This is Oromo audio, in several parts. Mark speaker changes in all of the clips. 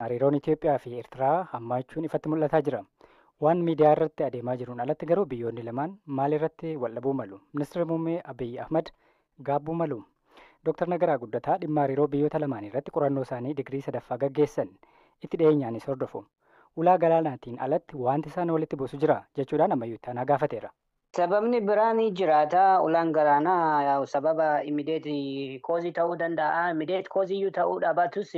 Speaker 1: Hariiroon Itoophiyaa fi Eertiraa hammaachuun ifatti mul'ataa jira. Waan miidiyaa irratti adeemaa jiruun alatti garuu biyyoonni lamaan maal irratti wal dhabuu malu? Ministeerri Muummee Abiyyi Ahmad gaabbuu malu. Dooktar Nagaraa Guddataa dhimma hariiroo biyyoota lamaan irratti qorannoo isaanii digirii sadaffaa gaggeessan itti dhiyeenyaanis hordofu. Ulaa galaanaatiin alatti wanti isaan walitti buusu jira jechuudhaan Ammayyuu Ittaanaa gaafateera.
Speaker 2: Sababni biraan jiraata. Ulaan galaanaa sababa immediate cause ta'uu danda'a. Immediate cause iyyuu ta'uu dhaabatus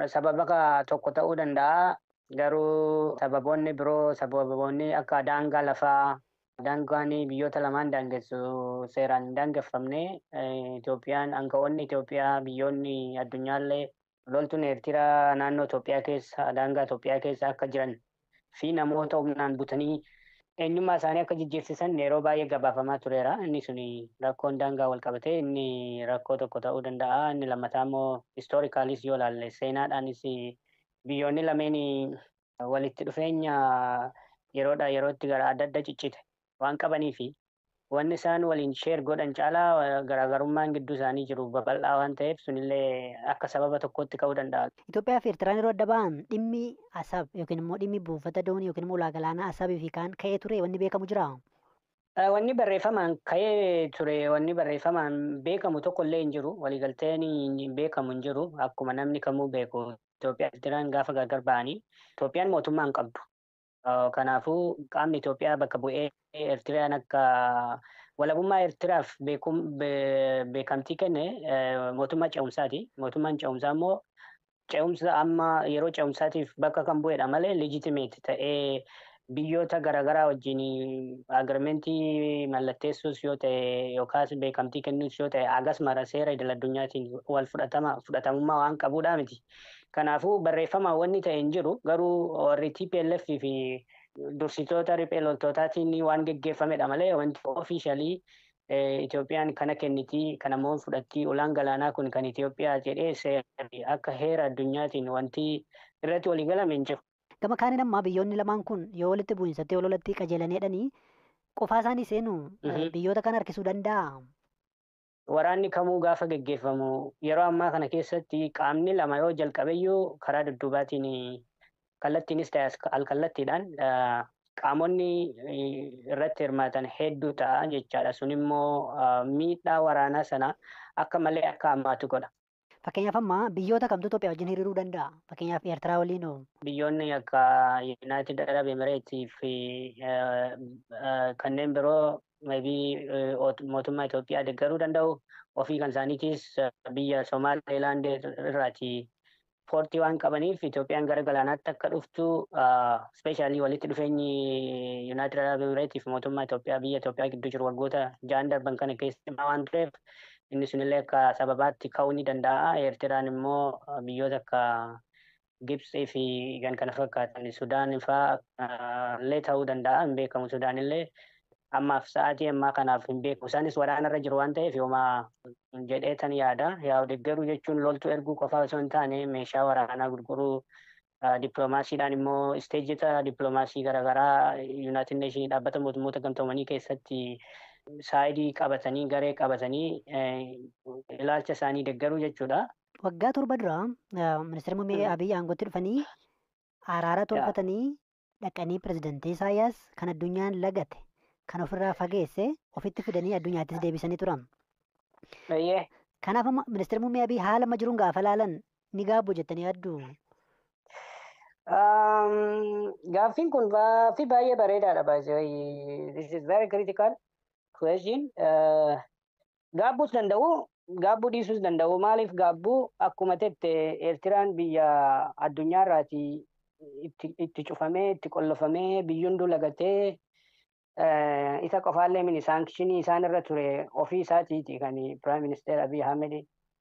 Speaker 2: sababa tokko ta'uu danda'a. Garuu sababoonni biroo, sababoonni akka daangaa lafaa, daangaan biyyoota lamaan daangessu seeraan hin daangeffamne. Itoophiyaan, aangawoonni Itoophiyaa, biyyoonni addunyaallee loltuun Eertiraa naannoo Itoophiyaa keessa, daangaa Itoophiyaa keessa akka jiran fi namoota humnaan butanii eenyummaa isaanii akka jijjiirsisan yeroo baay'ee gabaafamaa tureera. Inni sun rakkoon daangaa wal qabatee inni rakkoo tokko ta'uu danda'a. Inni lammataa immoo historical is yoo ilaalle, seenaadhaanis biyyoonni lameen walitti dhufeenya yeroodhaa yerootti gara adda adda ciccite waan qabanii fi wanni isaan waliin share godhan caalaa garaagarummaan gidduu isaanii jiru babal'aa waan ta'eef, sunillee akka sababa tokkotti ka'uu danda'a.
Speaker 3: Itoophiyaa fi Eertiraan yeroo adda ba'an dhimmi Asab yookiin immoo dhimmi buufata doonii yookiin immoo ulaa galaanaa Asabii fi kaan ka'ee ture wanni beekamu jira?
Speaker 2: Wanni barreeffamaan ka'ee ture, wanni barreeffamaan beekamu tokko illee hin jiru. Waliigalteen beekamu hin jiru. Akkuma namni kamuu beeku, Itoophiyaa fi Eertiraan gaafa gargar ba'anii Itoophiyaan mootummaa hin qabdu. Kanaafuu qaamni Itoophiyaa bakka bu'ee Eertiraan akka walabummaa Eertiraaf beekamtii kenne mootummaa ce'umsaati. Mootummaan ce'umsaa immoo ce'umsa amma yeroo ce'umsaatiif bakka kan bu'edha malee legitimate ta'ee biyyoota garaagaraa wajjin agreement mallatteessuus yoo ta'e yookaas beekamtii kennuus yoo ta'e, agas mara seera idil addunyaatiin wal fudhatama fudhatamummaa waan qabuudha miti. Kanaafuu barreeffamaan wanni ta'e hin jiru, garuu warri TPLF fi dursitoota riphee loltootaatiin waan geggeeffamedha malee wanti officially Itoophiyaan kana kennitii, kana immoo fudhattii, ulaan galaanaa kun kan Itoophiyaa jedhee seerri akka heera addunyaatiin wanti irratti walii galame hin jiru.
Speaker 3: Gama kaaniin ammaa biyyoonni lamaan kun yoo walitti bu'iinsatti yoo lolatti qajeelaniidhanii qofaa isaanii seenu biyyoota kana harkisuu danda'a.
Speaker 2: Waraanni kamuu gaafa geggeeffamu yeroo ammaa kana keessatti qaamni lama yoo jalqabeyyuu karaa dudduubaatiin kallattiinis ta'e alkallattiidhaan qaamonni irratti hirmaatan hedduu ta'a jechaadha. Sun immoo miidhaa waraanaa sana akka malee akka hammaatu godha.
Speaker 3: Fakkeenyaaf amma biyyoota kamtu Itoophiyaa wajjin hiriiruu danda'a? Fakkeenyaaf Eertiraa waliin hoo?
Speaker 2: Biyyoonni akka United Arab Emirates fi kanneen biroo maybe mootummaa Itoophiyaa deeggaruu danda'u. Ofii kan isaaniitis biyya Somaalilaand irraati port waan qabaniif Itoophiyaan gara galaanaatti akka dhuftu, especially walitti dhufeenyi United Arab Emirates fi mootummaa Itoophiyaa, biyya Itoophiyaa gidduu jiru waggoota 6 darban kana keessa cimaa waan tureef, inni sunillee akka sababaatti ka'uu ni danda'a. Eertiraan immoo biyyoota akka Gibxii fi kan kana fakkaatan, Sudaan fa'aa illee ta'uu danda'a, hin beekamu. Sudaan illee ammaaf sa'aatii ammaa kanaaf hin beeku. Isaanis waraanarra jiru waan ta'eef yooma jedhee tan yaada. Yaa deeggaruu jechuun loltuu erguu qofaa osoo hin taane, meeshaa waraanaa gurguruu, dippiloomaasiidhaan immoo stage dippiloomaasii garaagaraa United Nation, Dhaabbata Mootummoota Gamtoomanii keessatti side qabatanii, garee qabatanii ilaalcha isaanii deeggaruu jechuudha.
Speaker 3: Waggaa 7 dura ministeerri muummee Abiy aangootti dhufanii araara tolfatanii dhaqanii pirezidantii Isaayyaas kan addunyaan lagate, kan ofirraa fageesse ofitti fidanii addunyaattis deebisanii turan. Kanaaf amma ministeerri muummee Abiy haala amma jiruun gaafa laalan ni gaabbu jettanii yaaddu?
Speaker 2: Gaaffiin kun gaaffii baay'ee bareedaadha. Baay'ee, this is very critical question. Gaabbuus danda'u, gaabbuu dhiisuus danda'u. Maaliif gaabbuu? Akkuma tette, Eertiraan biyya addunyaarraati itti cufamee, itti qollofamee, biyyi hunduu lagatee, isa qofaallee mini, sanction isaan irra ture ofii isaatiiti kan Prime Minister Abiy Ahmed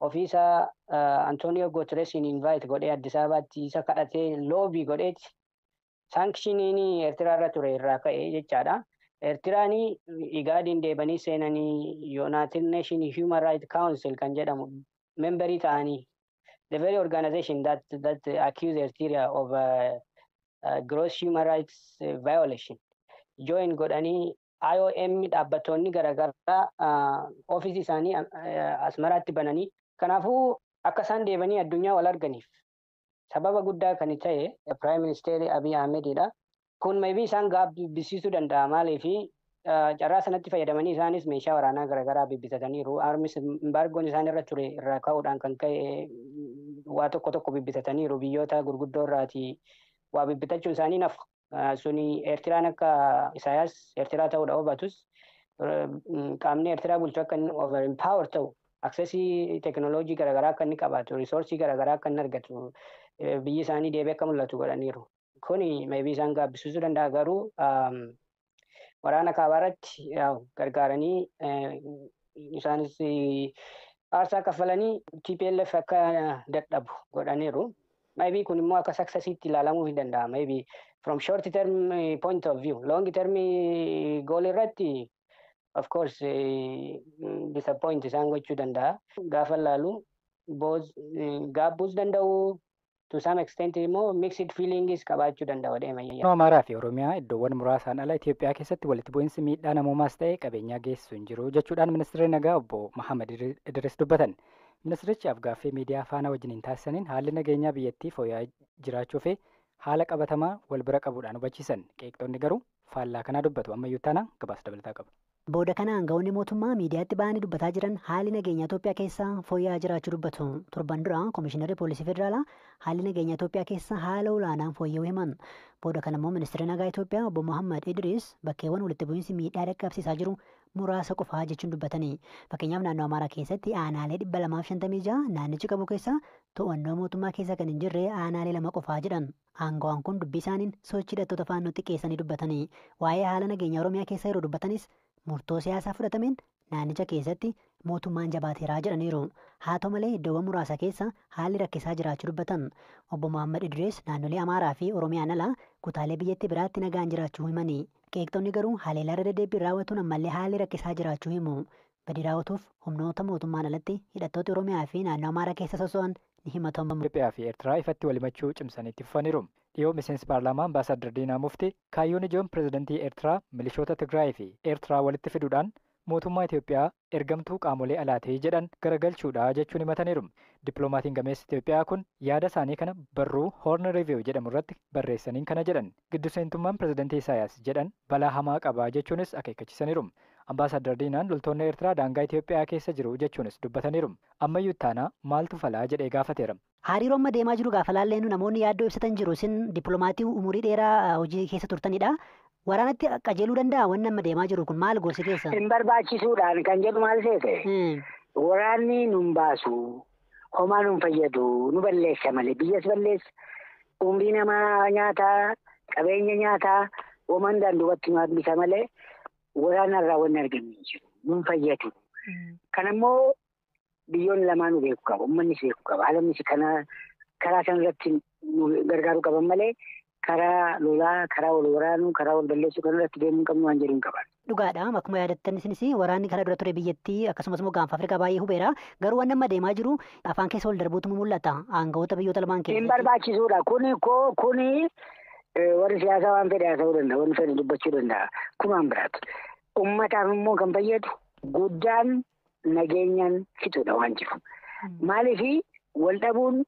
Speaker 2: ofii isaa Antonio Guterresiin invite godhee, Addis Ababaatti isa kadhatee, lobby godheeti sanctioniin Eertiraa irra ture irraa ka'e jechaadha. Eertiraan Igaadiin deebanii seenanii United Nation Human Rights Council kan jedhamu member ta'anii, the very organization that accuse Eritrea of gross human rights violation join godhanii, IOM, dhaabbattoonni garaagaraa ofiisii isaanii Asmaraatti bananii, kanaafuu akka isaan deebanii addunyaa wal arganiif Sababa guddaa kan ta'e Prime Minister Abiy Ahmedidha. Kun maybe isaan gaabbisiisuu danda'a maaliif carraa sanatti fayyadamanii isaanis meeshaa waraanaa garaagaraa bibbitataniiru. Arms embargoon isaan irra ture irraa ka'uudhaan kan ka'e waa tokko tokko bibbitataniiru biyyoota gurguddoo irraati waa bibbitachuun isaanii nafu. Suni Eertiraan akka Isaayaas Eertiraa ta'uudha hubatus qaamni Eertiraa bulchu akka inni over empower ta'u accessii teekinooloojii garaagaraa akka inni qabaatu resourcii garaagaraa akka inni argatu biyyi isaanii deebi'ee akka mul'atu godhaniiru. Kuni maybe isaan gaabbisiisuu danda'a garuu waraana kaabaa irratti gargaaranii isaanis aarsaa kaffalanii TPLF akka dadhabu godhaniiru. Maybe kun immoo akka successiitti ilaalamuu hin danda'a. Maybe from short term point of view, long term goal irratti of course disappoint isaan gochuu danda'a. Gaafa ilaalu gaabbuus danda'u to some extent immoo mixed feelings qabaachuu danda'u deema.
Speaker 1: Naannoo Amaaraa fi Oromiyaa iddoowwan muraasaan ala Itoophiyaa keessatti walitti bu'iinsi miidhaa namoomaas ta'e qabeenyaa geessisu hin jiru jechuudhaan ministeerri nagaa obbo Mahamad Idris dubbatan. Ministerichi afgaaffii miidiyaa faana wajjiniin taasisaniin haalli nageenyaa biyyattii fooyya'aa jiraachuu fi haala qabatamaa wal bira qabuudhaan hubachiisan. Qeeqxoonni garuu faallaa kanaa dubbatu. Ammayyuu taanaan gabaasa dabalataa qaba.
Speaker 3: Booda kana aangawoonni mootummaa miidiyaatti ba'anii dubbataa jiran haalli nageenyaa Itoophiyaa keessa fooyya'aa jiraachuu dubbatu. Torban dura Komishinarri Poolisii Federaalaa haalli nageenyaa Itoophiyaa keessa haala olaanaan fooyya'uu himan. Booda kana immoo Ministeerri Nagaa Itoophiyaa obbo Muhammad Idris bakkeewwan walitti bu'iinsi miidhaa dhaqqabsiisaa jiru muraasa qofaa jechuun dubbatanii. Fakkeenyaaf naannoo Amaaraa keessatti aanaalee 256 naannichi qabu keessa to'annoo mootummaa keessa kan hin jirre aanaalee 2 qofaa jedhan. Aangawaan kun dubbii isaaniin sochii hidhattoota faannoo xiqqeessanii dubbatanii. Waa'ee haala nageenyaa Oromiyaa keessa yeroo dubbatanis murtoo siyaasaa fudhatameen naannicha keessatti mootummaan jabaateeraa jedhaniiru. Haa ta'u malee iddoowwan muraasa keessa haalli rakkisaa jiraachuu dubbatan. Obbo Muhammad Idris naannolee Amaaraa fi Oromiyaan ala kutaalee biyyattii biraatti nagaan jiraachuu himani. Qeeqxoonni garuu haleellaa irra deddeebiin raawwatuun ammallee haalli rakkisaa jiraachuu himu. Badii raawwatuuf humnoota mootummaan alatti hidhattoota Oromiyaa fi naannoo Amaaraa keessa soso'an ni himatamu.
Speaker 1: Itoophiyaa fi Eertiraa ifatti wal himachuu cimsanii itti fufaniiru. Dhiyoo miseensi paarlaamaa Ambaasaadar Diinaa Mufti kaayyoon ijoon pirezidantii Eertiraa milishoota Tigraay fi Eertiraa walitti fiduudhaan mootummaa Itoophiyaa ergamtuu qaamolee alaatee jedhan garagalchuudha jechuun himataniiru. Dippiloomatiin gameessi Itoophiyaa kun yaada isaanii kana barruu Horn Review jedhamu irratti barreessaniin kana jedhan. Gidduseentummaan pirezidantii Isaayaas jedhan balaa hamaa qabaa jechuunis akeekkachiisaniiru. Ambaasaadar Diinaan loltoonni Eertiraa daangaa Itoophiyaa keessa jiru jechuunis dubbataniiru. Ammayyuu ittaanaa maaltu falaa jedhee gaafateera.
Speaker 3: Hariiroo amma deemaa jiru gaafa laalleenu namoonni yaaddoo ibsatan jiru. Isin dippiloomatii umurii dheeraa hojii keessa turtanidha. Waraanatti qajeeluu danda'a wanni amma deemaa jiru kun maal gorsi keessa?
Speaker 4: Hin barbaachisuudhaan kan jedhu maal seete? Waraanni nun baasu, homaa nun fayyadu, nu balleessa malee biyyas balleessa. Umrii namaa nyaataa, qabeenya nyaataa, homaan daanduubatti nu hambisa malee waraana irraa wanni argannu hin jiru. Nun fayyadu. Kanammoo biyyoonni lamaanuu beekuu qabu, uummannis beekuu qaba. Alamnis kana karaa sanarratti nu gargaaruu qaban malee karaa lolaa, karaa wal waraanuu, karaa wal balleessuu kan irratti deemuu hin qabnu waan jedhu hin qaban.
Speaker 3: Dhugaadha. Akkuma yaadattan isinis waraanni kana dura ture biyyattii akkasumas immoo gaanfa Afrikaa baay'ee hubeera. Garuu waan amma deemaa jiru afaan keessa wal darbuutu mul'ata. Aangawoota biyyoota lamaan
Speaker 4: Hin
Speaker 3: keessatti.
Speaker 4: barbaachisuudha. Kuni koo kuni warri siyaasaa waan fedhe haasa'uu danda'a, warri fedhe dubbachuu danda'a. Kun waan biraati. Uummataaf immoo kan fayyadu guddaan nageenyaan fixuudha waan jiru. Maaliifi wal dhabuun,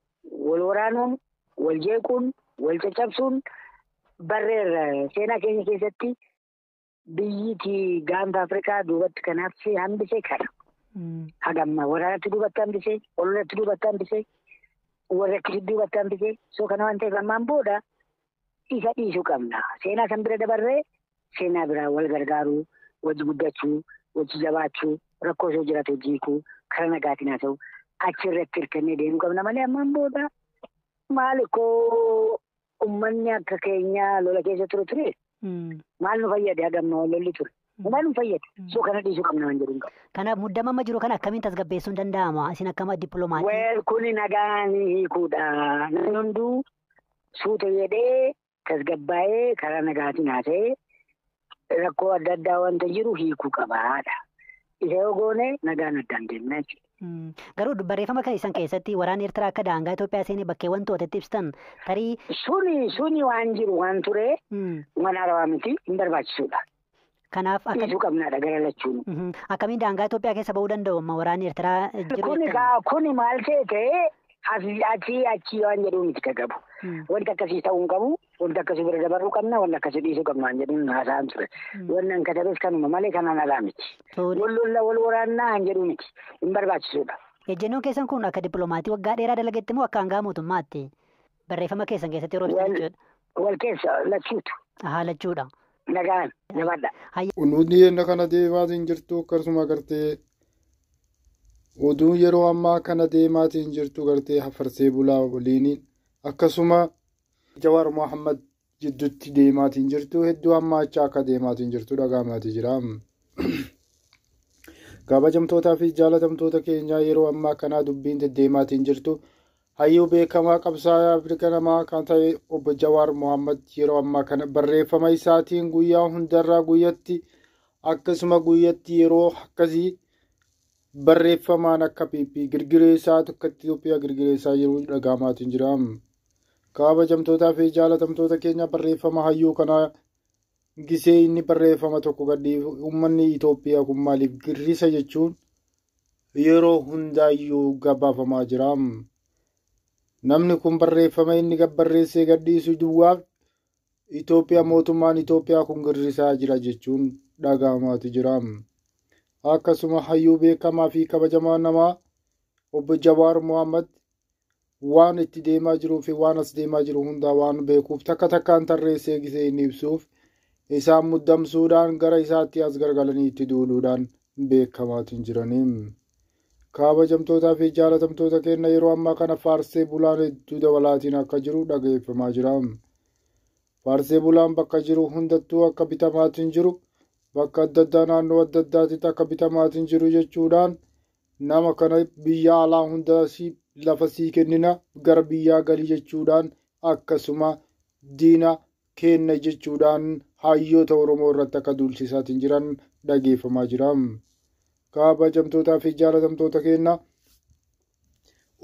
Speaker 4: wal waraanuun, wal jeequun, wal caccabsuun barreerra seenaa keenya keessatti biyyi gaanfa Afrikaa duubatti kan hambise kana. Hagamma waraanatti duubatti hambise, ololatti duubatti hambise, warra akkasitti duubatti hambise. So kana waan ta'eef ammaan booda isa dhiisuu qabna. Seenaa san bira dabarree seenaa biraa wal gargaaruu, wajji guddachuu, wajji jabaachuu, rakkoo osoo jiraatu hojii hiikuu, karaa nagaatiin haa ta'u achirratti hirkannee deemuu qabna malee ammaan booda maal koo uummanni akka keenyaa lola keessa ture ture maal nu fayyade hagamma lolli ture. Maal nu fayyade? So kana dhiisuu qabna waan jedhu hin qabu.
Speaker 3: Kanaaf muddama amma jiru kana akkamiin tasgabbeessuun danda'ama? Isin akkama dippiloomatii?
Speaker 4: Weel kuni nagaan hiikuudha. Namni hunduu suuta jedhee tasgabbaa'ee karaa nagaatiin haasa'ee rakkoo adda addaa wanta jiru hiikuu qabaadha. Isa yoo goone nagaan addaan deemna jechuudha.
Speaker 3: Garuu barreeffama kan isaan keessatti waraanni Eertiraa akka daangaa Itoophiyaa seenee bakkeewwan to'atetti ibsitan tarii.
Speaker 4: Suni waan jiru waan ture waan haarawaa miti hin barbaachisuudha.
Speaker 3: Kanaaf akka
Speaker 4: Dhiisuu qabnaadha gara lachuun.
Speaker 3: Akkamiin daangaa Itoophiyaa keessa ba'uu danda'u amma waraanni Eertiraa jiru
Speaker 4: Kuni
Speaker 3: jettan?
Speaker 4: Kuni maal ta'e Asii achi waan jedhuu miti kan qabu. Wanti akkasii ta'uu hin qabu. Wanti akkasii bira dabaruu qabna. Wanti akkasii dhiisuu qabna waan jedhuun haasa'an ture. Wanni an katabes kanuma malee kanaan alaa miti. Wal lolla wal waraannaa han jedhuu miti. Hin barbaachisuudha.
Speaker 3: Ejjennoon keessan kun akka dippiloomatii waggaa dheeraa dalagetti moo akka hangaa mootummaatti? Barreeffama keessan keessatti yeroo ibsitan jechuudha.
Speaker 4: Wal keessa lachuutu.
Speaker 3: Haa lachuudha.
Speaker 4: Nagaan jabaadha.
Speaker 5: Oduun yenna kana deemaatiin jirtu akkasuma gartee oduun yeroo ammaa kana deemaatiin jirtu gartee farsee bulaa waliin akkasuma Jawaar Mohaammed jidduutti deemaatiin jirtu hedduu hammaachaa akka deemaatiin jirtu dhagahamaatii jira. Kabajamtootaa fi jaalatamtoota keenyaa yeroo ammaa kana dubbiin deddeemaatiin jirtu hayyuu beekamaa qabsaa'aa Afrikaa namaa kan ta'e obbo Jawaar Mohaammed yeroo ammaa kana barreeffama isaatiin guyyaa hundarraa guyyatti akkasuma guyyatti yeroo akkasii barreeffamaan akka PP girgireessaa tokko Itoophiyaa girgireessaa jiru dhagahamaatiin jira. Kabajamtootaa fi jaalatamtoota keenya barreeffama hayyuu kanaa gisee inni barreeffama tokko gadhi uummanni Itoophiyaa kun maaliif girrisa jechuun yeroo hundaayyuu gabaafamaa jira. Namni kun barreeffama inni barreessee gadhiisu duwwaaf Itoophiyaa mootummaan Itoophiyaa kun girrisaa jira jechuun dhagahamaatu jira. Akkasuma hayyuu beekamaa fi kabajamaa namaa obbo Jawaar Mohaammed waan itti deemaa jiruu fi waan as deemaa jiru hundaa waan beekuuf takka takkaan tarreessee gisee inni ibsuuf isaan muddamsuudhaan gara isaatti as gargalanii itti duuluudhaan beekamaatiin jiranii. Kabajamtootaa fi jaalatamtoota keenya yeroo ammaa kana faarsee bulaan hedduu dabalaatiin akka jiru dhageeffamaa jira. Faarsee bulaan bakka jiru hundattuu akka bitamaatiin jiru bakka adda addaa naannoo adda addaatitti akka bitamaatiin jiru jechuudhaan nama kana biyya alaa hunda lafa sii kennina gara biyyaa galii jechuudhaan akkasuma diina kenna jechuudhaan hayyoota Oromoo irratti akka duulchisaatiin jiran dhageeffamaa jira. Kabajamtootaa fi jaalatamtoota keenya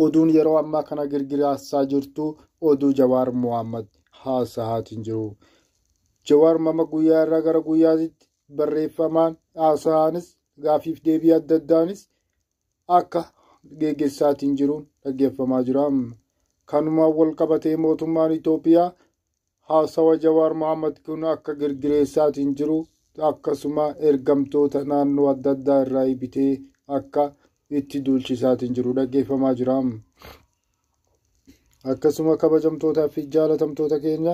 Speaker 5: oduun yeroo ammaa kana girgiraasaa jirtu oduu Jawaar Mohaammed haasa'aatiin jiru. Jawaar Mohaammed guyyaa irraa gara guyyaatti barreeffamaan haasa'aanis gaafiif deebii adda addaanis akka geggeessaatiin jiru dhaggeeffamaa jira. Kanumaan wal qabatee mootummaan Itoophiyaa haasawa Jawaar Mohaammed kun akka girgireessaatiin jiru akkasuma ergamtoota naannoo adda addaa irraa bitee akka itti duulchisaatiin jiru dhaggeeffamaa jira. Akkasuma kabajamtootaa fi jaalatamtoota keenya